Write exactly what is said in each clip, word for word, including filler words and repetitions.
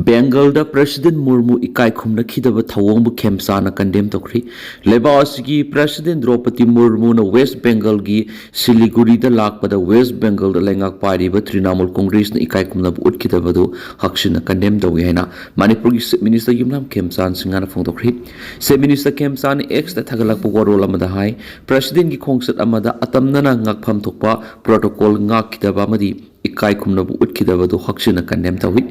ꯕꯦꯡꯒꯜꯗ president ꯃꯨꯔꯃꯨ ꯏꯀꯥꯏ ꯈꯨꯝꯅꯈꯤꯗꯕ ꯊꯧꯑꯣꯡꯕꯨ ꯈꯦꯝꯆꯥꯅ condemn ꯇꯧꯈ꯭ꯔꯤ꯫ ꯂꯩꯕꯥꯛ ꯑꯁꯤꯒꯤ ꯄ꯭ꯔꯦꯁꯤꯗꯦꯟ ꯗ꯭ꯔꯧꯄꯗꯤ ꯃꯨꯔꯃꯨꯅ ꯋꯦꯁ ꯕꯦꯡꯒꯜꯒꯤ ꯁꯤꯂꯤꯒꯨꯔꯤꯗ ꯂꯥꯛꯄꯗ ꯋꯦꯁ ꯕꯦꯡꯒꯜꯗ ꯂꯩꯉꯥꯛ ꯄꯥꯏꯔꯤꯕ ꯇ꯭ꯔꯤꯅꯥꯃꯨꯜ ꯀꯣꯡꯒ꯭ꯔꯦꯁꯅ ꯏꯀꯥꯏ ꯈꯨꯝꯅꯕ ꯎꯠꯈꯤꯗꯕꯗꯨ ꯍꯛꯁꯤꯟꯅ ꯀꯟꯗꯦꯝ ꯇꯧꯏ ꯍꯥꯏꯅ ꯃꯅꯤꯄꯨꯔꯒꯤ ꯆꯤꯐ ꯃꯤꯅꯤꯁꯇꯔ ꯌꯨꯝꯅꯥꯝ ꯈꯦꯝꯆꯥꯟ ꯁꯤꯡꯍꯅ ꯐꯣꯡꯗꯣꯛꯈ꯭ꯔꯤ꯫ ꯆꯤꯐ ꯃꯤꯅꯤꯁꯇꯔ ꯈꯦꯝꯆꯥꯟꯅ ꯑꯦꯛꯁꯇ ꯊꯥꯒꯠꯂꯛꯄ ꯋꯥꯔꯣꯜ ꯑꯃꯗ ꯍꯥꯏ, ꯄ꯭ꯔꯦꯁꯤꯗꯦꯟꯒꯤ ꯈꯣꯡꯆꯠ ꯑꯃꯗ ꯑꯇꯝꯅꯅ ꯉꯥꯛꯐꯝ ꯊꯣꯛꯄ ꯄ꯭ꯔꯣꯇꯣꯀꯣꯜ ꯉꯥꯛꯈꯤꯗꯕ ꯑꯃꯗꯤ ꯏꯀꯥꯏ ꯈꯨꯝꯅꯕ ꯎꯠꯈꯤꯗꯕꯗꯨ ꯍꯛꯁꯤꯟꯅ ꯀꯟꯗꯦꯝ ꯇꯧꯏ꯫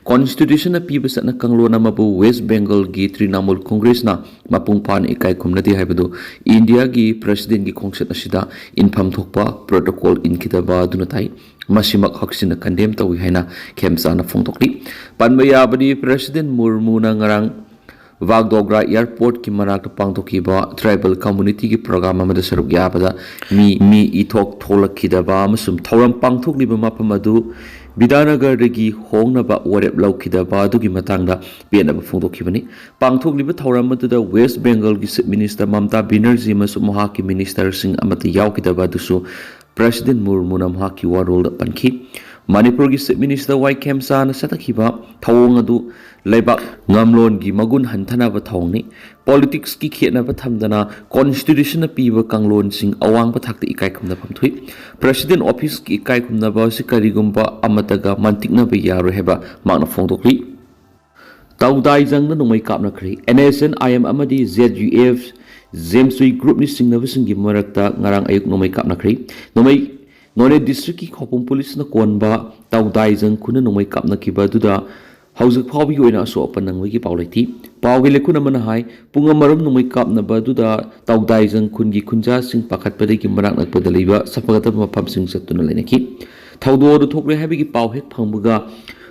ꯀꯣꯟꯁꯇꯤꯇ꯭ꯌꯨꯁꯟꯅ ꯄꯤꯕ ꯆꯠꯅ ꯀꯥꯡꯂꯣꯟ ꯑꯃꯕꯨ ꯋꯦꯁ ꯕꯦꯡꯒꯜꯒꯤ ꯇ꯭ꯔꯤꯅꯥꯃꯨꯜ ꯀꯣꯡꯒ꯭ꯔꯦꯁꯅ ꯃꯄꯨꯡ ꯐꯥꯅ ꯏꯀꯥꯏ ꯈꯨꯝꯅꯗꯦ ꯍꯥꯏꯕꯗꯨ ꯏꯟꯗꯤꯌꯥꯒꯤ ꯄ꯭ꯔꯦꯁꯤꯗꯦꯟꯒꯤ ꯈꯣꯡꯆꯠ ꯑꯁꯤꯗ ꯏꯟꯐꯝ ꯊꯣꯛꯄ ꯄ꯭ꯔꯣꯇꯣꯀꯣꯜ ꯏꯟꯈꯤꯗꯕ ꯑꯗꯨꯅ ꯇꯥꯏ꯫ ꯃꯁꯤꯃꯛ ꯍꯛꯁꯤꯟꯅ ꯀꯟꯗꯦꯝ ꯇꯧꯏ ꯍꯥꯏꯅ ꯈꯦꯝꯆꯥꯅ ꯐꯣꯡꯗꯣꯛꯂꯤ꯫ ꯄꯟꯕ ꯌꯥꯕꯗꯤ, ꯄ꯭ꯔꯦꯁꯤꯗꯦꯟ ꯃꯨꯔꯃꯨꯅ ꯉꯔꯥꯡ ꯋꯥꯒꯗꯣꯒ꯭ꯔꯥ ꯑꯦꯌꯔꯄꯣꯔꯠꯀꯤ ꯃꯅꯥꯛꯇ ꯄꯥꯡꯊꯣꯛꯈꯤꯕ ꯇ꯭ꯔꯥꯏꯕꯦꯜ ꯀꯝꯃꯨꯅꯤꯇꯤꯒꯤ ꯄ꯭ꯔꯣꯒ꯭ꯔꯥꯝ ꯑꯃꯗ ꯁꯔꯨꯛ ꯌꯥꯕꯗ ꯃꯤ, ꯃꯤ ꯏꯊꯣꯛ ꯊꯣꯛꯂꯛꯈꯤꯗꯕ ꯑꯃꯁꯨꯡ ꯊꯧꯔꯝ ꯄꯥꯡꯊꯣꯛꯂꯤꯕ ꯃꯐꯝ ꯑꯗꯨ ꯕꯤꯗ꯭ꯌꯥꯅꯒꯔꯗꯒꯤ ꯍꯣꯡꯅꯕ ꯋꯥꯔꯦꯞ ꯂꯧꯈꯤꯗꯕ ꯑꯗꯨꯒꯤ ꯃꯇꯥꯡꯗ ꯄꯦꯟꯗꯕ ꯐꯣꯡꯗꯣꯛꯈꯤꯕꯅꯤ꯫ ꯄꯥꯡꯊꯣꯛꯂꯤꯕ ꯊꯧꯔꯝ ꯑꯗꯨꯗ west ꯕꯦꯡꯒꯜꯒꯤ chief minister Mamta Banerjee ꯑꯃꯁꯨꯡ ꯃꯍꯥꯛꯀꯤ ꯃꯤꯅꯤꯁꯇꯔꯁꯤꯡ ꯑꯃꯠꯇ ꯌꯥꯎꯈꯤꯗꯕ ꯑꯗꯨꯁꯨ ꯄ꯭ꯔꯦꯁꯤꯗꯦꯟ ꯃꯨꯔꯃꯨꯅ ꯃꯍꯥꯛꯀꯤ ꯋꯥꯔꯣꯜꯗ ꯄꯟꯈꯤ꯫ ꯃꯅꯤꯄꯨꯔꯒꯤ ꯆꯤꯐ ꯃꯤꯅꯤꯁꯇꯔ ꯋꯥꯏ ꯈꯦꯝꯆꯥꯅ ꯆꯠꯊꯈꯤꯕ ꯊꯧꯑꯣꯡ ꯑꯗꯨ ꯂꯩꯕꯥꯛ ꯉꯝꯂꯣꯟꯒꯤ ꯃꯒꯨꯟ ꯍꯟꯊꯅꯕ ꯊꯧꯑꯣꯡꯅꯤ꯫ ꯄꯣꯂꯤꯇꯤꯛꯁꯀꯤ ꯈꯦꯠꯅꯕ ꯊꯝꯗꯅ ꯀꯣꯟꯁꯇꯤꯇ꯭ꯌꯨꯁꯟꯅ ꯄꯤꯕ ꯀꯥꯡꯂꯣꯟꯁꯤꯡ ꯑꯋꯥꯡꯕ ꯊꯥꯛꯇ ꯏꯀꯥꯏ ꯈꯨꯝꯅꯐꯝ ꯊꯣꯛꯏ꯫ ꯄ꯭ꯔꯦꯁꯤꯗꯦꯟ ꯑꯣꯐꯤꯁꯀꯤ ꯏꯀꯥꯏ ꯈꯨꯝꯅꯕ ꯑꯁꯤ ꯀꯔꯤꯒꯨꯝꯕ ꯑꯃꯠꯇꯒ ꯃꯥꯟꯇꯤꯛꯅꯕ ꯌꯥꯔꯣꯏ ꯍꯥꯏꯕ ꯃꯍꯥꯛꯅ ꯐꯣꯡꯗꯣꯛꯂꯤ꯫ ꯇꯧꯗꯥꯏꯖꯪꯗ ꯅꯣꯡꯃꯩ ꯀꯥꯞꯅꯈ꯭ꯔꯦ꯫ N S N I M ꯑꯃꯗꯤ ꯖꯦꯠ ꯌꯨ ꯑꯦꯐ ꯖꯦꯝꯁꯨꯏ ꯒ꯭ꯔꯨꯞꯅꯤ ꯆꯤꯡꯅꯕꯁꯤꯡꯒꯤ ꯃꯔꯛꯇ ꯉꯔꯥꯡ ꯑꯌꯨꯛ ꯅꯣꯡꯃꯩ ꯀꯥꯞꯅꯈ꯭ꯔꯦ꯫ ꯅꯣꯡꯃꯩ ꯅꯣꯅꯦ ꯗꯤꯁꯇ꯭ꯔꯤꯛꯀꯤ ꯈꯧꯄꯨꯝ ꯄꯨꯂꯤꯁꯅ ꯀꯣꯟꯕ ꯇꯧꯗꯥꯏꯖꯪ ꯈꯨꯟꯅ ꯅꯣꯡꯃꯩ ꯀꯥꯞꯅꯈꯤꯕ ꯑꯗꯨꯗ ꯍꯧꯖꯤꯛ ꯐꯥꯎꯕꯒꯤ ꯑꯣꯏꯅ ꯑꯁꯣꯛ ꯑꯄꯟ ꯅꯪꯕꯒꯤ ꯄꯥꯎ ꯂꯩꯇꯦ꯫ ꯄꯥꯎꯒꯤ ꯂꯩꯈꯨꯟ ꯑꯃꯅ ꯍꯥꯏ, ꯄꯨꯡ ꯑꯃꯔꯣꯝ ꯅꯣꯡꯃꯩ ꯀꯥꯞꯅꯕ ꯑꯗꯨꯗ ꯇꯧꯗꯥꯏꯖꯪ ꯈꯨꯟꯒꯤ ꯈꯨꯟꯖꯥꯁꯤꯡ ꯄꯥꯈꯠꯄꯗꯒꯤ ꯃꯅꯥꯛ ꯅꯛꯄꯗ ꯂꯩꯕ ꯁꯐꯒꯠꯇꯕ ꯃꯐꯝꯁꯤꯡ ꯆꯠꯇꯨꯅ ꯂꯩꯅꯈꯤ꯫ ꯊꯧꯗꯣꯛ ꯑꯗꯨ ꯊꯣꯛꯂꯦ ꯍꯥꯏꯕꯒꯤ ꯄꯥꯎ ꯍꯦꯛ ꯐꯪꯕꯒ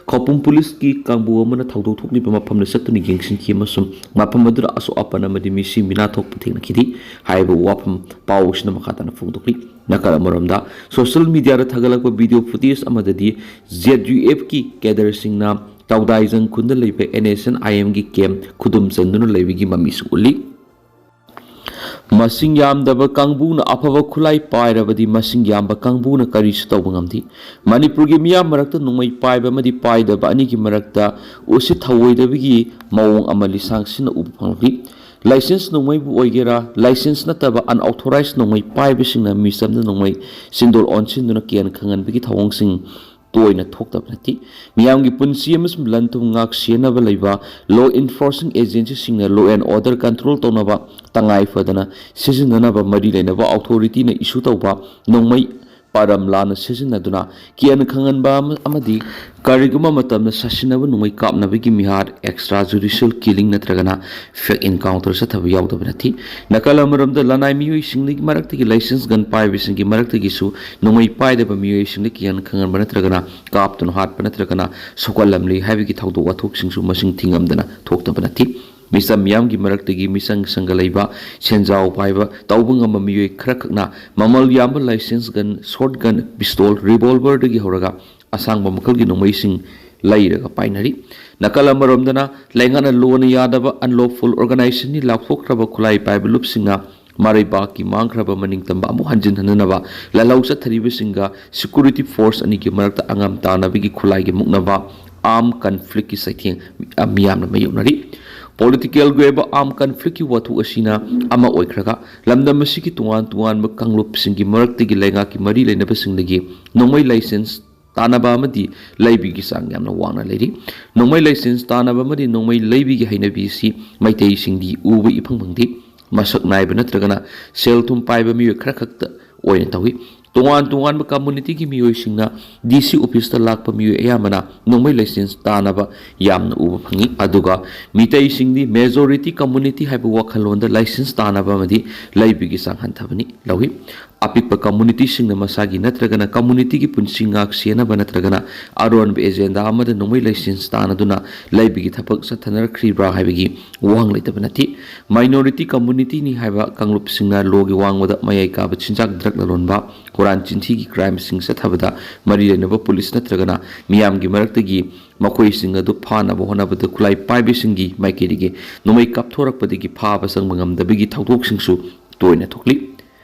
ꯈꯧꯄꯨꯝ ꯄꯨꯂꯤꯁꯀꯤ ꯀꯥꯡꯕꯨ ꯑꯃꯅ ꯊꯧꯗꯣꯛ ꯊꯣꯛꯂꯤꯕ ꯃꯐꯝꯗ ꯆꯠꯇꯨꯅ ꯌꯦꯡꯁꯤꯟꯈꯤ ꯑꯃꯁꯨꯡ ꯃꯐꯝ ꯑꯗꯨꯗ ꯑꯁꯣꯛ ꯑꯄꯟ ꯑꯃꯗꯤ ꯃꯤꯁꯤ ꯃꯤꯅꯥ ꯊꯣꯛꯄ ꯊꯦꯡꯅꯈꯤꯗꯦ ꯍꯥꯏꯕ ꯋꯥꯐꯝ ꯄꯥꯎ ꯑꯁꯤꯅ ꯃꯈꯥ ꯇꯥꯅ ꯐꯣꯡꯗꯣꯛꯂꯤ꯫ ꯅꯥꯀꯜ ꯑꯃꯔꯣꯝꯗ, ꯁꯣꯁꯤꯌꯦꯜ ꯃꯤꯗꯤꯌꯥꯗ ꯊꯥꯒꯠꯂꯛꯄ ꯚꯤꯗꯤꯑꯣ ꯐꯨꯇꯦꯖ ꯑꯃꯗꯗꯤ ꯖꯦꯠ ꯌꯨ ꯑꯦꯐꯀꯤ ꯀꯦꯗꯔꯁꯤꯡꯅ ꯇꯧꯗꯥꯏꯖꯪ ꯈꯨꯟꯗ ꯂꯩꯕ ꯑꯦꯟ ꯑꯦꯁ ꯑꯦꯟ ꯑꯥꯏ ꯑꯦꯝꯒꯤ ꯀꯦꯝꯞ ꯈꯨꯗꯨꯝ ꯆꯟꯗꯨꯅ ꯂꯩꯕꯒꯤ ꯃꯃꯤꯁꯨ ꯎꯠꯂꯤ꯫ ꯃꯁꯤꯡ ꯌꯥꯝꯗꯕ ꯀꯥꯡꯕꯨꯅ ꯑꯐꯕ ꯈꯨꯠꯂꯥꯏ ꯄꯥꯏꯔꯕꯗꯤ ꯃꯁꯤꯡ ꯌꯥꯝꯕ ꯀꯥꯡꯕꯨꯅ ꯀꯔꯤꯁꯨ ꯇꯧꯕ ꯉꯝꯗꯦ꯫ ꯃꯅꯤꯄꯨꯔꯒꯤ ꯃꯤꯌꯥꯝ ꯃꯔꯛꯇ ꯅꯣꯡꯃꯩ ꯄꯥꯏꯕ ꯑꯃꯗꯤ ꯄꯥꯏꯗꯕ ꯑꯅꯤꯒꯤ ꯃꯔꯛꯇ ꯎꯁꯤꯠ ꯊꯧꯑꯣꯏꯗꯕꯒꯤ ꯃꯑꯣꯡ ꯑꯃ ꯂꯤꯁꯥꯡ ꯁꯤꯟꯅ ꯎꯕ ꯐꯪꯂꯛꯂꯤ꯫ ꯂꯥꯏꯁꯦꯟꯁ ꯅꯣꯡꯃꯩꯕꯨ ꯑꯣꯏꯒꯦꯔꯥ, ꯂꯥꯏꯁꯦꯟꯁ ꯅꯠꯇꯕ unauthorized ꯅꯣꯡꯃꯩ ꯄꯥꯏꯕꯁꯤꯡꯅ ꯃꯤꯆꯝꯗ ꯅꯣꯡꯃꯩ ꯁꯤꯟꯗꯣꯔ ꯑꯣꯟꯁꯤꯟꯗꯨꯅ ꯀꯤꯍꯟ ꯈꯪꯍꯟꯕꯒꯤ ꯊꯧꯑꯣꯡꯁꯤꯡ ꯇꯣꯏꯅ ꯊꯣꯛꯇꯕ ꯅꯠꯇꯦ꯫ ꯃꯤꯌꯥꯝꯒꯤ ꯄꯨꯟꯁꯤ ꯑꯃꯁꯨꯡ ꯂꯟ ꯊꯨꯝ ꯉꯥꯛ ꯁꯦꯟꯅꯕ ꯂꯩꯕ law enforcing agencyꯁꯤꯡꯅ law and order control ꯇꯧꯅꯕ ꯇꯉꯥꯏ ꯐꯗꯅ ꯁꯤꯖꯤꯟꯅꯅꯕ ꯃꯔꯤ ꯂꯩꯅꯕ authorityꯅ issue ꯇꯧꯕ ꯅꯣꯡꯃꯩ ꯄꯥꯔꯝ ꯂꯥꯟꯅ ꯁꯤꯖꯤꯟꯅꯗꯨꯅ ꯀꯤꯍꯟ ꯈꯪꯍꯟꯕ ꯑꯃ-, ꯑꯃꯗꯤ ꯀꯔꯤꯒꯨꯝꯕ ꯃꯇꯝꯗ ꯁꯥꯁꯤꯟꯅꯕ ꯅꯣꯡꯃꯩ ꯀꯥꯞꯅꯕꯒꯤ ꯃꯤꯍꯥꯠ, extra judicial killing ꯅꯠꯇ꯭ꯔꯒꯅ fake encounter ꯆꯠꯊꯕ ꯌꯥꯎꯗꯕ ꯅꯠꯇꯦ꯫ ꯅꯥꯀꯜ ꯑꯃꯔꯣꯝꯗ ꯂꯅꯥꯏ ꯃꯤꯑꯣꯏꯁꯤꯡꯗꯒꯤ ꯃꯔꯛꯇꯒꯤ ꯂꯥꯏꯁꯦꯟꯁ ꯒꯟ ꯄꯥꯏꯕꯁꯤꯡꯒꯤ ꯃꯔꯛꯇꯒꯤꯁꯨ ꯅꯣꯡꯃꯩ ꯄꯥꯏꯗꯕ ꯃꯤꯑꯣꯏꯁꯤꯡꯗ ꯀꯤꯍꯟ ꯈꯪꯍꯟꯕ ꯅꯠꯇ꯭ꯔꯒꯅ ꯀꯥꯞꯇꯨꯅ ꯍꯥꯠꯄ ꯅꯠꯇ꯭ꯔꯒꯅ ꯁꯣꯛꯍꯜꯂꯝꯂꯤ ꯍꯥꯏꯕꯒꯤ ꯊꯧꯗꯣꯛ ꯋꯥꯊꯣꯛꯁꯤꯡꯁꯨ ꯃꯁꯤꯡ ꯊꯤꯉꯝꯗꯅ ꯊꯣꯛꯇꯕ ꯅꯠꯇꯦ꯫ ꯃꯤꯆꯝ ꯃꯤꯌꯥꯝꯒꯤ ꯃꯔꯛꯇꯒꯤ ꯃꯤꯆꯪ ꯁꯪꯒ ꯂꯩꯕ, ꯁꯦꯟꯖꯥꯎ ꯄꯥꯏꯕ, ꯇꯧꯕ ꯉꯝꯕ ꯃꯤꯑꯣꯏ ꯈꯔꯈꯛꯅ ꯃꯃꯜ ꯌꯥꯝꯕ licence gun, short gun, pistol, revolverꯗꯒꯤ ꯍꯧꯔꯒ ꯑꯁꯥꯡꯕ ꯃꯈꯜꯒꯤ ꯅꯣꯡꯃꯩꯁꯤꯡ ꯂꯩꯔꯒ ꯄꯥꯏꯅꯔꯤ꯫ ꯅꯥꯀꯜ ꯑꯃꯔꯣꯝꯗꯅ ꯂꯩꯉꯥꯛꯅ ꯂꯣꯅ ꯌꯥꯗꯕ unlawful organizationꯅꯤ ꯂꯥꯎꯊꯣꯛꯈ꯭ꯔꯕ ꯈꯨꯠꯂꯥꯏ ꯄꯥꯏꯕ ꯂꯨꯞꯁꯤꯡꯅ ꯃꯔꯩꯕꯥꯛꯀꯤ ꯃꯥꯡꯈ꯭ꯔꯕ ꯃꯅꯤꯡꯇꯝꯕ ꯑꯃꯨꯛ ꯍꯟꯖꯤꯟꯍꯟꯅꯅꯕ ꯂꯥꯜꯍꯧ ꯆꯠꯊꯔꯤꯕꯁꯤꯡꯒ security force ꯑꯅꯤꯒꯤ ꯃꯔꯛꯇ ꯑꯉꯝ ꯇꯥꯟꯅꯕꯒꯤ ꯈꯨꯠꯂꯥꯏꯒꯤ ꯃꯨꯛꯅꯕ arm conflictꯀꯤ ꯆꯩꯊꯦꯡ ꯃꯤꯌꯥꯝꯅ ꯃꯥꯌꯣꯛꯅꯔꯤ꯫ Politicalꯒꯤ ꯑꯣꯏꯕ arm conflictꯀꯤ ꯋꯥꯊꯣꯛ ꯑꯁꯤꯅ ꯑꯃ ꯑꯣꯏꯈ꯭ꯔꯒ, ꯂꯝꯗꯝ ꯑꯁꯤꯒꯤ ꯇꯣꯉꯥꯟ ꯇꯣꯉꯥꯟꯕ ꯀꯥꯡꯂꯨꯞꯁꯤꯡꯒꯤ ꯃꯔꯛꯇꯒꯤ ꯂꯩꯉꯥꯛꯀꯤ ꯃꯔꯤ ꯂꯩꯅꯕꯁꯤꯡꯗꯒꯤ ꯅꯣꯡꯃꯩ ꯂꯥꯏꯁꯦꯟꯁ ꯇꯥꯟꯅꯕ ꯑꯃꯗꯤ ꯂꯩꯕꯒꯤ ꯆꯥꯡ ꯌꯥꯝꯅ ꯋꯥꯡꯅ ꯂꯩꯔꯤ꯫ ꯅꯣꯡꯃꯩ ꯂꯥꯏꯁꯦꯟꯁ ꯇꯥꯟꯅꯕ ꯑꯃꯗꯤ ꯅꯣꯡꯃꯩ ꯂꯩꯕꯒꯤ ꯍꯩꯅꯕꯤ ꯑꯁꯤ ꯃꯩꯇꯩꯁꯤꯡꯗꯤ ꯎꯕ ꯏꯐꯪ ꯐꯪꯗꯦ꯫ ꯃꯁꯛ ꯅꯥꯏꯕ ꯅꯠꯇ꯭ꯔꯒꯅ ꯁꯦꯜ ꯊꯨꯝ ꯄꯥꯏꯕ ꯃꯤꯑꯣꯏ ꯈꯔ ꯈꯛꯇ ꯑꯣꯏꯅ ꯇꯧꯏ꯫ ꯇꯣꯉꯥꯟ ꯇꯣꯉꯥꯟꯕ communityꯒꯤ ꯃꯤꯑꯣꯏꯁꯤꯡꯅ DC officeꯇ ꯂꯥꯛꯄ ꯃꯤꯑꯣꯏ ꯑꯌꯥꯝꯕꯅ ꯅꯣꯡꯃꯩ ꯂꯥꯏꯁꯦꯟꯁ ꯇꯥꯟꯅꯕ ꯌꯥꯝꯅ ꯎꯕ ꯐꯪꯏ꯫ ꯑꯗꯨꯒ ꯃꯤꯇꯩꯁꯤꯡꯗꯤ majority community ꯍꯥꯏꯕ ꯋꯥꯈꯜꯂꯣꯟꯗ ꯂꯥꯏꯁꯦꯟꯁ ꯇꯥꯟꯅꯕ ꯑꯃꯗꯤ ꯂꯩꯕꯒꯤ ꯆꯥꯡ ꯍꯟꯊꯕꯅꯤ ꯂꯧꯏ꯫ ꯑꯄꯤꯛꯄ communityꯁꯤꯡꯅ ꯃꯁꯥꯒꯤ ꯅꯠꯇ꯭ꯔꯒꯅ communityꯒꯤ ꯄꯨꯟꯁꯤ ꯉꯥꯛ ꯁꯦꯟꯅꯕ ꯅꯠꯇ꯭ꯔꯒꯅ ꯑꯔꯣꯟꯕ agenda ꯑꯃꯗ ꯅꯣꯡꯃꯩ ꯂꯥꯏꯁꯦꯟꯁ ꯇꯥꯟꯅꯗꯨꯅ ꯂꯩꯕꯒꯤ ꯊꯕꯛ ꯆꯠꯊꯅꯔꯛꯈ꯭ꯔꯤꯕ꯭ꯔꯥ ꯍꯥꯏꯕꯒꯤ ꯋꯥꯍꯪ ꯂꯩꯇꯕ ꯅꯠꯇꯦ꯫ Minority communityꯅꯤ ꯍꯥꯏꯕ ꯀꯥꯡꯂꯨꯞꯁꯤꯡꯅ lawꯒꯤ ꯋꯥꯡꯃꯗ ꯃꯌꯥꯏ ꯀꯥꯕ ꯆꯤꯟꯖꯥꯛ, drug ꯂꯂꯣꯟꯕ, ꯍꯨꯔꯥꯟ ꯆꯤꯟꯊꯤꯒꯤ crimeꯁꯤꯡ ꯆꯠꯊꯕꯗ ꯃꯔꯤ ꯂꯩꯅꯕ police ꯅꯠꯇ꯭ꯔꯒꯅ ꯃꯤꯌꯥꯝꯒꯤ ꯃꯔꯛꯇꯒꯤ ꯃꯈꯣꯏꯁꯤꯡ ꯑꯗꯨ ꯐꯥꯅꯕ ꯍꯣꯠꯅꯕꯗ ꯈꯨꯠꯂꯥꯏ ꯄꯥꯏꯕꯤꯁꯤꯡꯒꯤ ꯃꯥꯏꯀꯩꯗꯒꯤ ꯅꯣꯡꯃꯩ ꯀꯥꯞꯊꯣꯔꯛꯄꯗꯒꯤ ꯐꯥꯕ ꯆꯪꯕ ꯉꯝꯗꯕꯒꯤ ꯊꯧꯗꯣꯛꯁꯤꯡꯁꯨ ꯇꯣꯏꯅ ꯊꯣꯛꯂꯤ꯫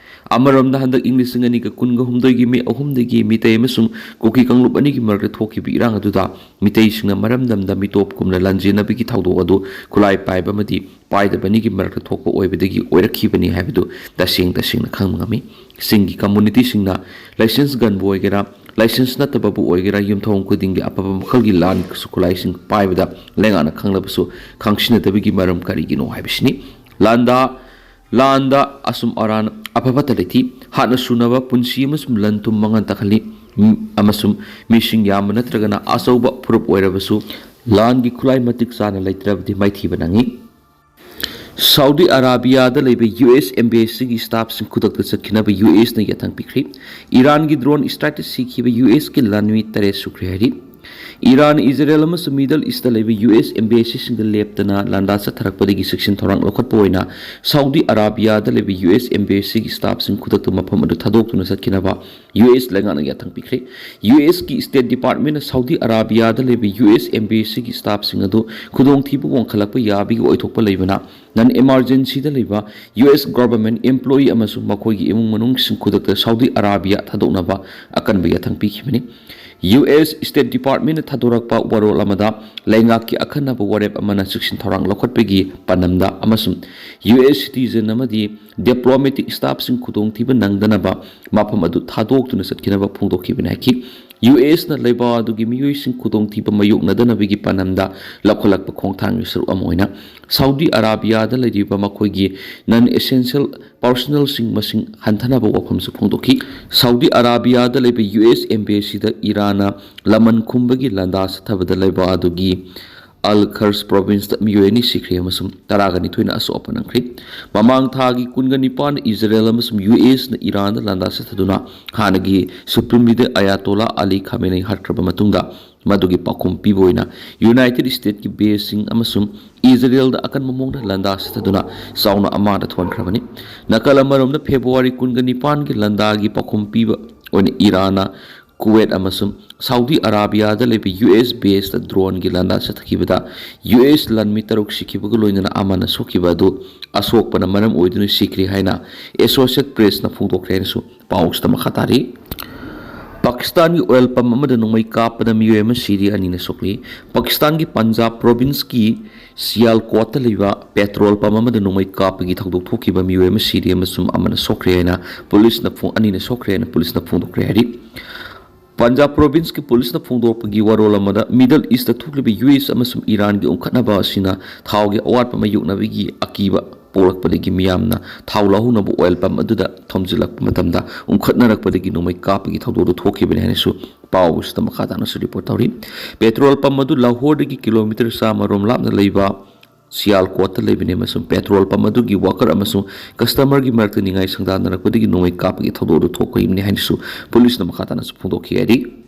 ꯑꯃꯔꯣꯝꯗ, ꯍꯟꯗꯛ ꯏꯪ ꯂꯤꯁꯤꯡ ꯑꯅꯤꯒ ꯀꯨꯟꯒ ꯍꯨꯝꯗꯣꯏꯒꯤ ꯃꯦ ꯑꯍꯨꯝꯗꯒꯤ ꯃꯤꯇꯩ ꯑꯃꯁꯨꯡ ꯀꯨꯀꯤ ꯀꯥꯡꯂꯨꯞ ꯑꯅꯤꯒꯤ ꯃꯔꯛꯇ ꯊꯣꯛꯈꯤꯕ ꯏꯔꯥꯡ ꯑꯗꯨꯗ ꯃꯤꯇꯩꯁꯤꯡꯅ ꯃꯔꯝꯗꯝꯗ ꯃꯤꯇꯣꯞꯀꯨꯝꯅ ꯂꯥꯟꯖꯦꯟꯅꯕꯒꯤ ꯊꯧꯗꯣꯛ ꯑꯗꯨ ꯈꯨꯠꯂꯥꯏ ꯄꯥꯏꯕ ꯑꯃꯗꯤ ꯄꯥꯏꯗꯕ ꯑꯅꯤꯒꯤ ꯃꯔꯛꯇ ꯊꯣꯛꯄ ꯑꯣꯏꯕꯗꯒꯤ ꯑꯣꯏꯔꯛꯈꯤꯕꯅꯤ ꯍꯥꯏꯕꯗꯨ ꯇꯁꯦꯡ ꯇꯁꯦꯡꯅ ꯈꯪꯕ ꯉꯝꯃꯤ꯫ ꯆꯤꯡꯒꯤ ꯀꯝꯃꯨꯅꯤꯇꯤꯁꯤꯡꯅ ꯂꯥꯏꯁꯦꯟꯁ ꯒꯟꯕꯨ ꯑꯣꯏꯒꯦꯔꯥ, ꯂꯥꯏꯁꯦꯟꯁ ꯅꯠꯇꯕꯕꯨ ꯑꯣꯏꯒꯦꯔꯥ, ꯌꯨꯝꯊꯣꯡ ꯈꯨꯗꯤꯡꯒꯤ ꯑꯐꯕ ꯃꯈꯜꯒꯤ ꯂꯥꯟ ꯈꯨꯠꯂꯥꯏꯁꯤꯡ ꯄꯥꯏꯕꯗ ꯂꯩꯉꯥꯛꯅ ꯈꯪꯂꯕꯁꯨ ꯈꯪꯁꯤꯟꯅꯗꯕꯒꯤ ꯃꯔꯝ ꯀꯔꯤꯒꯤꯅꯣ ꯍꯥꯏꯕꯁꯤꯅꯤ꯫ ꯂꯥꯟꯗꯥ ꯂꯥꯟꯗ ꯑꯁꯨꯝ ꯑꯔꯥꯟ ꯑꯐ ꯐꯠꯇ ꯂꯩꯊꯤ, ꯍꯥꯠꯅ ꯁꯨꯅꯕ ꯄꯨꯟꯁꯤ ꯑꯃꯁꯨꯡ ꯂꯟ ꯊꯨꯝ ꯃꯥꯡꯍꯟ ꯇꯥꯛꯍꯜꯂꯤ, ꯎꯝ, ꯑꯃꯁꯨꯡ ꯃꯤꯁꯤꯡ ꯌꯥꯝꯕ ꯅꯠꯇ꯭ꯔꯒꯅ ꯑꯆꯧꯕ ꯐꯨꯔꯨꯞ ꯑꯣꯏꯔꯕꯁꯨ ꯂꯥꯟꯒꯤ ꯈꯨꯠꯂꯥꯏ ꯃꯇꯤꯛ ꯆꯥꯅ ꯂꯩꯇ꯭ꯔꯕꯗꯤ ꯃꯥꯏꯊꯤꯕ ꯅꯪꯉꯤ꯫ ꯁꯥꯎꯗꯤ ꯑꯔꯥꯕꯤꯌꯥꯗ ꯂꯩꯕ ꯌꯨ ꯑꯦꯁ ꯑꯦꯝꯕꯦꯁꯤꯒꯤ ꯁ꯭ꯇꯥꯐꯁꯤꯡ ꯈꯨꯗꯛꯇ ꯆꯠꯈꯤꯅꯕ ꯌꯨ ꯑꯦꯁꯅ ꯌꯥꯊꯪ ꯄꯤꯈ꯭ꯔꯦ꯫ ꯏꯔꯥꯟꯒꯤ ꯗ꯭ꯔꯣꯟ ꯁ꯭ꯇ꯭ꯔꯥꯏꯛꯇ ꯁꯤꯈꯤꯕ ꯌꯨ ꯑꯦꯁꯀꯤ ꯂꯥꯟꯃꯤ ꯇꯔꯦꯠ ꯁꯨꯈ꯭ꯔꯦ ꯍꯥꯏꯔꯤ꯫ ꯏꯔꯥꯟ, ꯏꯖꯔꯦꯜ ꯑꯃꯁꯨꯡ ꯃꯤꯗꯜ ꯏꯁꯇ ꯂꯩꯕ ꯌꯨ ꯑꯦꯁ ꯑꯦꯝꯕꯦꯁꯤꯁꯤꯡꯗ ꯂꯦꯞꯇꯅ ꯂꯥꯟꯗꯥ ꯆꯠꯊꯔꯛꯄꯗꯒꯤ ꯆꯦꯛꯁꯤꯟ ꯊꯧꯔꯥꯡ ꯂꯧꯈꯠꯄ ꯑꯣꯏꯅ ꯁꯥꯎꯗꯤ ꯑꯔꯥꯕꯤꯌꯥꯗ ꯂꯩꯕ ꯌꯨ ꯑꯦꯁ ꯑꯦꯝꯕꯦꯁꯤꯒꯤ ꯁ꯭ꯇꯥꯐꯁꯤꯡ ꯈꯨꯗꯛꯇ ꯃꯐꯝ ꯑꯗꯨ ꯊꯥꯗꯣꯛꯇꯨꯅ ꯆꯠꯈꯤꯅꯕ ꯌꯨ ꯑꯦꯁ ꯂꯩꯉꯥꯛꯅ ꯌꯥꯊꯪ ꯄꯤꯈ꯭ꯔꯦ꯫ ꯌꯨ ꯑꯦꯁꯀꯤ ꯁ꯭ꯇꯦꯠ ꯗꯤꯄꯥꯔꯠꯃꯦꯟꯅ ꯁꯥꯎꯗꯤ ꯑꯔꯥꯕꯤꯌꯥꯗ ꯂꯩꯕ ꯌꯨ ꯑꯦꯁ ꯑꯦꯝꯕꯦꯁꯤꯒꯤ ꯁ꯭ꯇꯥꯐꯁꯤꯡ ꯑꯗꯨ ꯈꯨꯗꯣꯡꯊꯤꯕ ꯋꯥꯡꯈꯠꯂꯛꯄ ꯌꯥꯕꯒꯤ ꯑꯣꯏꯊꯣꯛꯄ ꯂꯩꯕꯅ ꯅꯟ ꯏꯃꯥꯔꯖꯦꯟꯁꯤꯗ ꯂꯩꯕ ꯌꯨ ꯑꯦꯁ ꯒꯣꯚꯔꯟꯃꯦꯟꯠ ꯑꯦꯝꯄ꯭ꯂꯣꯌꯤ ꯑꯃꯁꯨꯡ ꯃꯈꯣꯏꯒꯤ ꯏꯃꯨꯡ ꯃꯅꯨꯡꯁꯤꯡ ꯈꯨꯗꯛꯇ ꯁꯥꯎꯗꯤ ꯑꯔꯥꯕꯤꯌꯥ ꯊꯥꯗꯣꯛꯅꯕ ꯑꯀꯟꯕ ꯌꯥꯊꯪ ꯄꯤꯈꯤꯕꯅꯤ꯫ ꯌꯨ ꯑꯦꯁ ꯁ꯭ꯇꯦꯠ ꯗꯤꯄꯥꯔꯠꯃꯦꯟꯠꯅ ꯊꯥꯗꯣꯔꯛꯄ ꯋꯥꯔꯣꯜ ꯑꯃꯗ ꯂꯩꯉꯥꯛꯀꯤ ꯑꯈꯟꯅꯕ ꯋꯥꯔꯦꯞ ꯑꯃꯅ ꯆꯦꯛꯁꯤꯟ ꯊꯧꯔꯥꯡ ꯂꯧꯈꯠꯄꯒꯤ ꯄꯥꯟꯗꯝꯗ ꯑꯃꯁꯨꯡ ꯌꯨ ꯑꯦꯁ ꯁꯤꯇꯤꯖꯟ ꯑꯃꯗꯤ ꯗꯤꯄ꯭ꯂꯣꯃꯦꯇꯤꯛ ꯁ꯭ꯇꯥꯐꯁꯤꯡ ꯈꯨꯗꯣꯡꯊꯤꯕ ꯅꯪꯗꯅꯕ ꯃꯐꯝ ꯑꯗꯨ ꯊꯥꯗꯣꯛꯇꯨꯅ ꯆꯠꯈꯤꯅꯕ ꯐꯣꯡꯗꯣꯛꯈꯤꯕꯅꯤ ꯍꯥꯏꯈꯤ꯫ ꯌꯨ ꯑꯦꯁꯅ ꯂꯩꯕꯥꯛ ꯑꯗꯨꯒꯤ ꯃꯤꯑꯣꯏꯁꯤꯡ ꯈꯨꯗꯣꯡꯊꯤꯕ ꯃꯥꯌꯣꯛꯅꯗꯅꯕꯒꯤ ꯄꯥꯟꯗꯝꯗ ꯂꯧꯈꯠꯂꯛꯄ ꯈꯣꯡꯊꯥꯡꯒꯤ ꯁꯔꯨꯛ ꯑꯃ ꯑꯣꯏꯅ ꯁꯥꯎꯗꯤ ꯑꯔꯥꯕꯤꯌꯥꯗ ꯂꯩꯔꯤꯕ ꯃꯈꯣꯏꯒꯤ ꯅꯟ ꯑꯦꯁꯦꯟꯁꯤꯌꯦꯜ ꯄꯥꯔꯁꯅꯦꯜꯁꯤꯡ ꯃꯁꯤꯡ ꯍꯟꯊꯅꯕ ꯋꯥꯐꯝꯁꯨ ꯐꯣꯡꯗꯣꯛꯈꯤ꯫ ꯁꯥꯎꯗꯤ ꯑꯔꯥꯕꯤꯌꯥꯗ ꯂꯩꯕ ꯌꯨ ꯑꯦꯁ ꯑꯦꯝꯕꯦꯁꯤꯗ ꯏꯔꯥꯟꯅ ꯂꯃꯟ ꯈꯨꯝꯕꯒꯤ ꯂꯥꯟꯗꯥ ꯆꯠꯊꯕꯗ ꯂꯩꯕꯥꯛ ꯑꯗꯨꯒꯤ ꯑꯜ ꯈꯔꯁ ꯄ꯭ꯔꯣꯚꯤꯟꯁꯇ ꯃꯤꯑꯣꯏ ꯑꯅꯤ ꯁꯤꯈ꯭ꯔꯦ ꯑꯃꯁꯨꯡ ꯇꯔꯥꯒ ꯅꯤꯊꯣꯏꯅ ꯑꯁꯣꯛ ꯑꯄꯟ ꯅꯪꯈ꯭ꯔꯦ꯫ ꯃꯃꯥꯡ ꯊꯥꯒꯤ ꯀꯨꯟꯒ ꯅꯤꯄꯥꯟ ꯏꯖꯔꯦꯜ ꯑꯃꯁꯨꯡ ꯌꯨ ꯑꯦꯁꯅ ꯏꯔꯥꯟꯗ ꯂꯥꯟꯗꯥ ꯆꯠꯊꯗꯨꯅ ꯍꯥꯟꯅꯒꯤ ꯁꯨꯄ꯭ꯔꯤꯝ ꯂꯤꯗꯔ ꯑꯌꯥꯇꯣꯂꯥ ꯑꯂꯤ ꯈꯥꯃꯦꯅꯩ ꯍꯥꯠꯈ꯭ꯔꯕ ꯃꯇꯨꯡꯗ ꯃꯗꯨꯒꯤ ꯄꯥꯎꯈꯨꯝ ꯄꯤꯕ ꯑꯣꯏꯅ ꯌꯨꯅꯥꯏꯇꯦꯗ ꯁ꯭ꯇꯦꯠꯀꯤ ꯕꯦꯁꯁꯤꯡ ꯑꯃꯁꯨꯡ ꯏꯖꯔꯦꯜꯗ ꯑꯀꯟꯕ ꯃꯑꯣꯡꯗ ꯂꯥꯟꯗꯥ ꯆꯠꯊꯗꯨꯅ ꯆꯥꯎꯅ ꯑꯃꯥꯡꯗ ꯊꯣꯛꯍꯟꯈ꯭ꯔꯕꯅꯤ꯫ ꯅꯥꯀꯜ ꯑꯃꯔꯣꯝꯗ ꯐꯦꯕ꯭ꯔꯨꯋꯥꯔꯤ ꯀꯨꯟꯒ ꯅꯤꯄꯥꯟꯒꯤ ꯂꯥꯟꯗꯥꯒꯤ ꯄꯥꯎꯈꯨꯝ ꯄꯤꯕ ꯑꯣꯏꯅ ꯏꯔꯥꯟꯅ ꯀꯨꯋꯦꯠ ꯑꯃꯁꯨꯡ ꯁꯥꯎꯗꯤ ꯑꯔꯥꯕꯤꯌꯥꯗ ꯂꯩꯕ ꯌꯨ ꯑꯦꯁ ꯕꯦꯁꯇ ꯗ꯭ꯔꯣꯟꯒꯤ ꯂꯥꯟꯗꯥ ꯆꯠꯊꯈꯤꯕꯗ ꯌꯨ ꯑꯦꯁ ꯂꯥꯟꯃꯤ ꯇꯔꯨꯛ ꯁꯤꯈꯤꯕꯒ ꯂꯣꯏꯅꯅ ꯑꯃꯅ ꯁꯣꯛꯈꯤꯕ ꯑꯗꯨ ꯑꯁꯣꯛꯄꯅ ꯃꯔꯝ ꯑꯣꯏꯗꯨꯅ ꯁꯤꯈ꯭ꯔꯦ ꯍꯥꯏꯅ ꯑꯦꯁꯣꯁꯤꯌꯦꯠ ꯄ꯭ꯔꯦꯁꯅ ꯐꯣꯡꯗꯣꯛꯈ꯭ꯔꯦ ꯍꯥꯏꯅꯁꯨ ꯄꯥꯎꯁꯤꯗ ꯃꯈꯥ ꯇꯥꯔꯤ꯫ ꯄꯥꯀꯤꯁꯇꯥꯟꯒꯤ ꯑꯣꯏꯜ ꯄꯝ ꯑꯃꯗ ꯅꯣꯡꯃꯩ ꯀꯥꯞꯄꯗ ꯃꯤꯑꯣꯏ ꯑꯃ ꯁꯤꯔꯤ, ꯑꯅꯤꯅ ꯁꯣꯛꯂꯤ꯫ ꯄꯥꯀꯤꯁꯇꯥꯟꯒꯤ ꯄꯟꯖꯥꯕ ꯄ꯭ꯔꯣꯚꯤꯟꯁꯀꯤ ꯁꯤꯌꯥꯜꯀꯣꯠꯇ ꯂꯩꯕ ꯄꯦꯇ꯭ꯔꯣꯜ ꯄꯝ ꯑꯃꯗ ꯅꯣꯡꯃꯩ ꯀꯥꯞꯄꯒꯤ ꯊꯧꯗꯣꯛ ꯊꯣꯛꯈꯤꯕ ꯃꯤꯑꯣꯏ ꯑꯃ ꯁꯤꯔꯤ ꯑꯃꯁꯨꯡ ꯑꯃꯅ ꯁꯣꯛꯈ꯭ꯔꯦ ꯍꯥꯏꯅ ꯄꯨꯂꯤꯁꯅ ꯐꯣꯡ-, ꯑꯅꯤꯅ ꯁꯣꯛꯈ꯭ꯔꯦ ꯍꯥꯏꯅ ꯄꯨꯂꯤꯁꯅ ꯐꯣꯡꯗꯣꯛꯈ꯭ꯔꯦ ꯍꯥꯏꯔꯤ꯫ ꯄꯟꯖꯥꯕ ꯄ꯭ꯔꯣꯚꯤꯟꯁꯀꯤ ꯄꯨꯂꯤꯁꯅ ꯐꯣꯡꯗꯣꯔꯛꯄꯒꯤ ꯋꯥꯔꯣꯜ ꯑꯃꯗ, ꯃꯤꯗꯜ ꯏꯁꯇ ꯊꯣꯛꯂꯤꯕ ꯌꯨ ꯑꯦꯁ ꯑꯃꯁꯨꯡ ꯏꯔꯥꯟꯒꯤ ꯎꯪꯈꯠꯅꯕ ꯑꯁꯤꯅ ꯊꯥꯎꯒꯤ ꯑꯋꯥꯠꯄ ꯃꯥꯌꯣꯛꯅꯕꯒꯤ ꯑꯀꯤꯕ ꯄꯣꯛꯂꯛꯄꯗꯒꯤ ꯃꯤꯌꯥꯝꯅ ꯊꯥꯎ ꯂꯧꯍꯧꯅꯕ ꯑꯣꯏꯜ ꯄꯝ ꯑꯗꯨꯗ ꯊꯣꯝꯖꯤꯜꯂꯛꯄ ꯃꯇꯝꯗ ꯎꯪꯈꯠꯅꯔꯛꯄꯗꯒꯤ ꯅꯣꯡꯃꯩ ꯀꯥꯞꯄꯒꯤ ꯊꯧꯗꯣꯛ ꯑꯗꯨ ꯊꯣꯛꯈꯤꯕꯅꯤ ꯍꯥꯏꯅꯁꯨ ꯄꯥꯎ ꯑꯁꯤꯗ ꯃꯈꯥ ꯇꯥꯅꯁꯨ ꯔꯤꯄꯣꯔꯠ ꯇꯧꯔꯤ꯫ ꯄꯦꯇ꯭ꯔꯣꯜ ꯄꯝ ꯑꯗꯨ ꯂꯥꯍꯣꯔꯗꯒꯤ ꯀꯤꯂꯣꯃꯤꯇꯔ ꯆꯥꯝꯃ ꯔꯣꯝ ꯂꯥꯞꯅ ꯂꯩꯕ ꯁꯤꯌꯥꯜꯀꯣꯠꯇ ꯂꯩꯕꯅꯤ ꯑꯃꯁꯨꯡ ꯄꯦꯇ꯭ꯔꯣꯜ ꯄꯝ ꯑꯗꯨꯒꯤ ꯋꯥꯀꯔ ꯑꯃꯁꯨꯡ ꯀꯁꯇꯃꯔꯒꯤ ꯃꯔꯛꯇ ꯅꯤꯡꯉꯥꯏ ꯁꯪꯗꯥꯅꯔꯛꯄꯗꯒꯤ ꯅꯣꯡꯃꯩ ꯀꯥꯞꯄꯒꯤ ꯊꯧꯗꯣꯛ ꯑꯗꯨ ꯊꯣꯛꯈꯤꯕꯅꯤ ꯍꯥꯏꯅꯁꯨ ꯄꯨꯂꯤꯁꯅ ꯃꯈꯥ ꯇꯥꯅꯁꯨ ꯐꯣꯡꯗꯣꯛꯈꯤ ꯍꯥꯏꯔꯤ꯫